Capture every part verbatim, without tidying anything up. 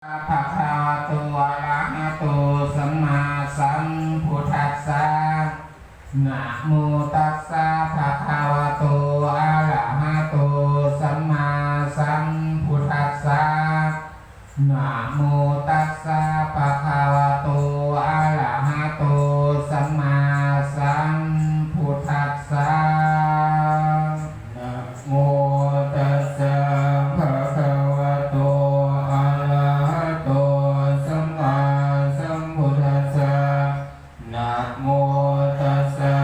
Bhagavato arahato sammāsambuddhassa. Namo tassa bhagavato arahato sammāsambuddhassa. Namo tassa bhagavato arahato sammāsambuddhassa. Namo tassa bhagavato arahato sammāsambuddhassa. Namo tassa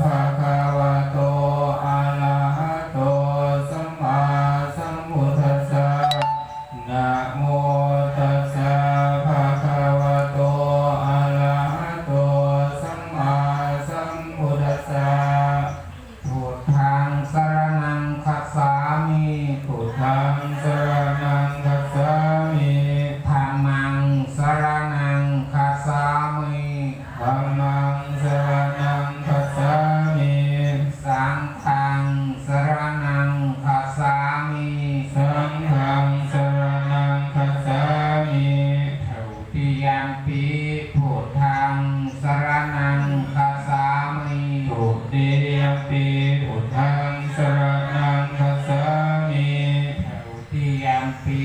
bhagavato arahato sammāsambuddhassa. Namo tassa bhagavato arahato sammāsambuddhassa. Buddhaṃ saraṇaṃ gacchāmi. Buddhaṃ saraṇaṃ gacchāmi. Dhammaṃ saraṇaṃ gacchāmi. Dhammaṃ saraṇaṃ gacchāmi. Saṅghaṃ saraṇaṃ gacchāmi. Saṅghaṃ saraṇaṃ gacchāmi. Dutiyampi buddhaṃ saraṇaṃ gacchāmi. Dutiyampi buddhaṃ saraṇaṃ gacchāmi. Dutiyampi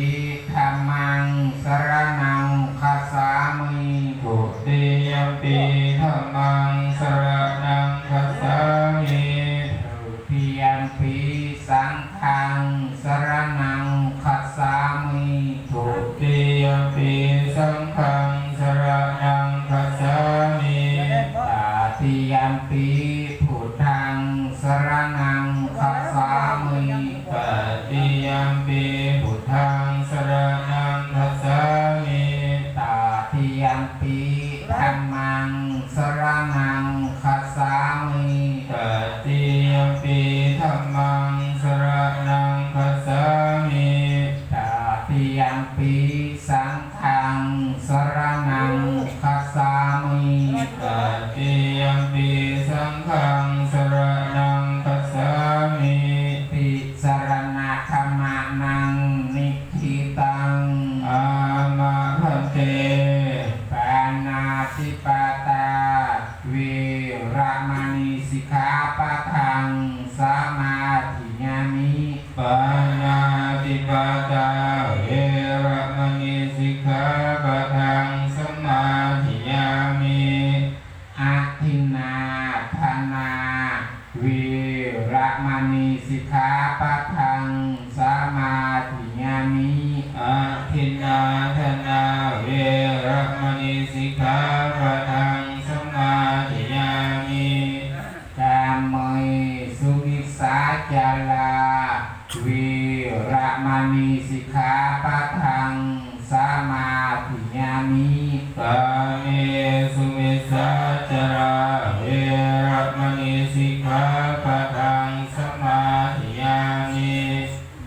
dhammaṃ saraṇaṃ gacchāmi. Dutiyampi dhammaṃ saraṇaṃ gacchāmi. Dutiyampi saṅghaṃ saraṇaṃ gacchāmi. Dutiyampi saṅghaṃ saraṇaṃ gacchāmi. Tatiyampi buddhaṃ saraṇaṃ gacchāmi. Tatiyampi buddhaṃ saraṇaṃ gacchāmi. Tatiyampi dhammaṃ saraṇaṃ gacchāmi. Tatiyampi dhammaṃ saraṇaṃ gacchāmi. Tatiyampi saṅghaṃ saraṇaṃ gacchāmi. Tatiyampi saṅghaṃ saraṇaṃ gacchāmi. Tisaraṇagamanaṃ niṭṭhitaṃ. Āma bhante. Pāṇātipātā veramaṇī sikkhāpadaṃ samādiyāmi. Pāṇātipātā veramaṇī sikkhāpadaṃ samādiyāmi. Adinnādānā veramaṇī sikkhāpadaṃ samādiyāmi. Adinnādānā veramaṇī sikkhāpadaṃ samādiyāmi. Kāmesu micchācārā veramaṇī sikkhāpadaṃ samādiyāmi. Kāmesu micchācārā veramaṇī sikkhāpadaṃ samādiyāmi.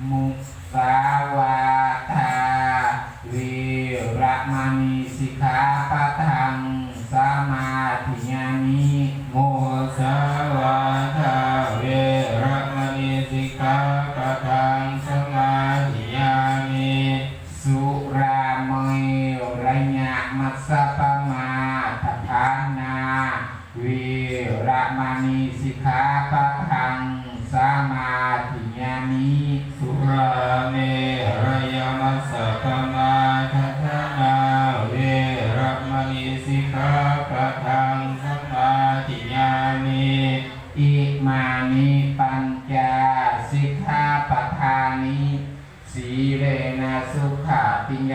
Musāvādā veramaṇī sikkhāpadaṃ samādiyāmi. Musāvādā veramaṇī sikkhāpadaṃ samādiyāmi. Surāmerayamajjapamādaṭṭhānā veramaṇī sikkhāpadaṃ samādiyāmi. Surāmerayamajjapamādaṭṭhānā veramaṇī sikkhāpadaṃ samādiyāmi. Imāni pañca sikkhāpadāni. Sīlena sugatiṃ